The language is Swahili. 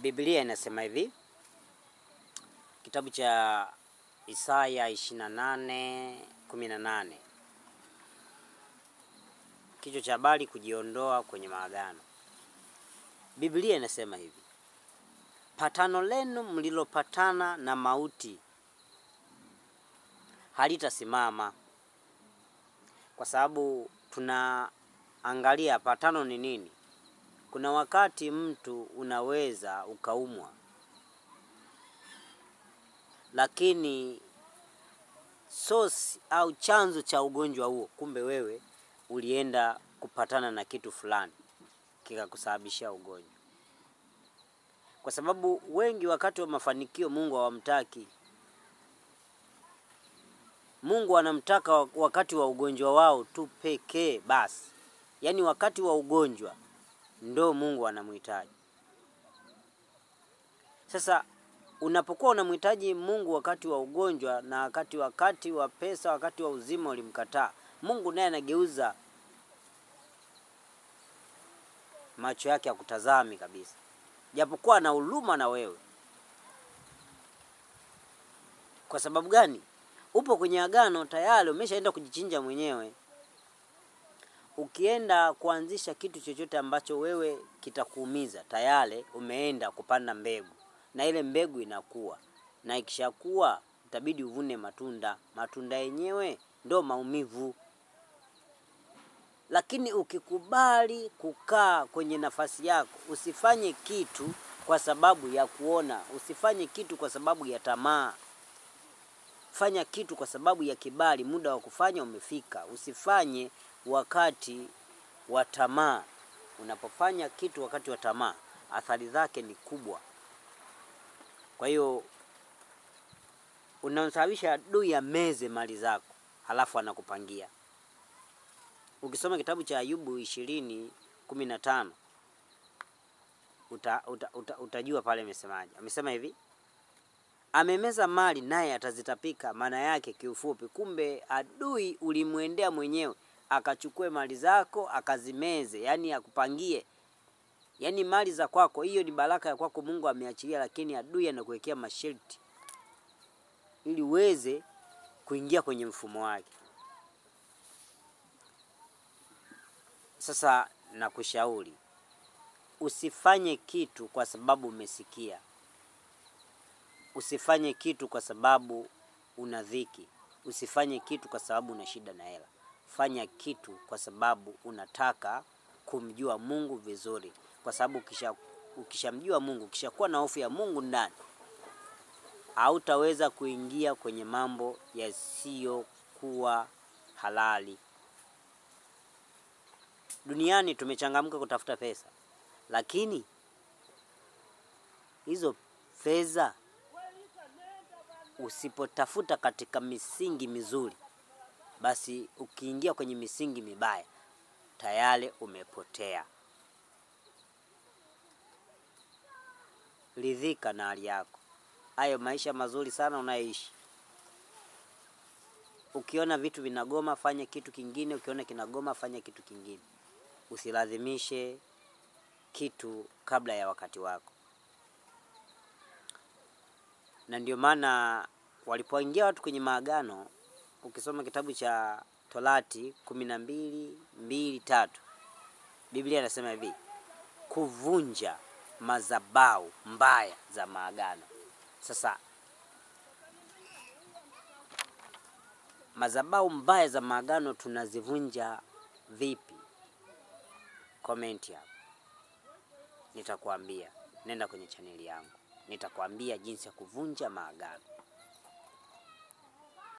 Biblia inasema hivi, kitabu cha Isaya 28:18, kichwa cha habari, kujiondoa kwenye maagano. Biblia inasema hivi, patano lenu mlilopatana na mauti halitasimama. Kwa sababu tunaangalia patano ni nini. Kuna wakati mtu unaweza ukaumwa, lakini source au chanzo cha ugonjwa huo, kumbe wewe ulienda kupatana na kitu fulani kikakusababishia ugonjwa. Kwa sababu wengi wakati wa mafanikio Mungu hawamtaki. Mungu anamtaka wakati wa ugonjwa wao tu pekee basi. Yaani wakati wa ugonjwa ndo Mungu anamhitaji. Sasa unapokuwa unamhitaji Mungu wakati wa ugonjwa na wakati wa pesa, wakati wa uzima ulimkataa, Mungu naye anageuza macho yake hakutazami kabisa, japokuwa ana huruma na wewe. Kwa sababu gani? Upo kwenye agano tayari, umeshaenda kujichinja mwenyewe. Ukienda kuanzisha kitu chochote ambacho wewe kitakuumiza, tayari umeenda kupanda mbegu, na ile mbegu inakuwa, na ikishakuwa itabidi uvune matunda. Matunda yenyewe ndo maumivu. Lakini ukikubali kukaa kwenye nafasi yako, usifanye kitu kwa sababu ya kuona, usifanye kitu kwa sababu ya tamaa. Fanya kitu kwa sababu ya kibali, muda wa kufanya umefika. Usifanye wakati wa tamaa. Unapofanya kitu wakati wa tamaa, athari zake ni kubwa. Kwa hiyo unamsababisha adui ameze mali zako, halafu anakupangia. Ukisoma kitabu cha Ayubu 20:15 utajua pale amesemaje. Amesema hivi, amemeza mali naye atazitapika. Maana yake kiufupi, kumbe adui ulimwendea mwenyewe akachukue mali zako akazimeze, yani akupangie, yani mali za kwako. Hiyo ni baraka ya kwako, Mungu ameachilia, lakini adui anakuwekea masharti ili uweze kuingia kwenye mfumo wake. Sasa nakushauri usifanye kitu kwa sababu umesikia. Usifanye kitu kwa sababu una dhiki. Usifanye kitu kwa sababu una shida na hela. Fanya kitu kwa sababu unataka kumjua Mungu vizuri. Kwa sababu ukishamjua Mungu, ukishakuwa na hofu ya Mungu ndani, hautaweza kuingia kwenye mambo yasiyokuwa halali. Duniani tumechangamka kutafuta pesa, lakini hizo fedha usipotafuta katika misingi mizuri, basi ukiingia kwenye misingi mibaya tayari umepotea. Ridhika na hali yako. Hayo maisha mazuri sana unayoishi. Ukiona vitu vinagoma, fanya kitu kingine. Ukiona kinagoma, fanya kitu kingine. Usilazimishe kitu kabla ya wakati wako. Na ndio maana walipoingia watu kwenye maagano, ukisoma kitabu cha Torati 12:2-3, Biblia inasema hivi, kuvunja madhabahu mbaya za maagano. Sasa madhabahu mbaya za maagano tunazivunja vipi? Comment hapo, nitakwambia. Nenda kwenye chaneli yangu, nitakwambia jinsi ya kuvunja maagano.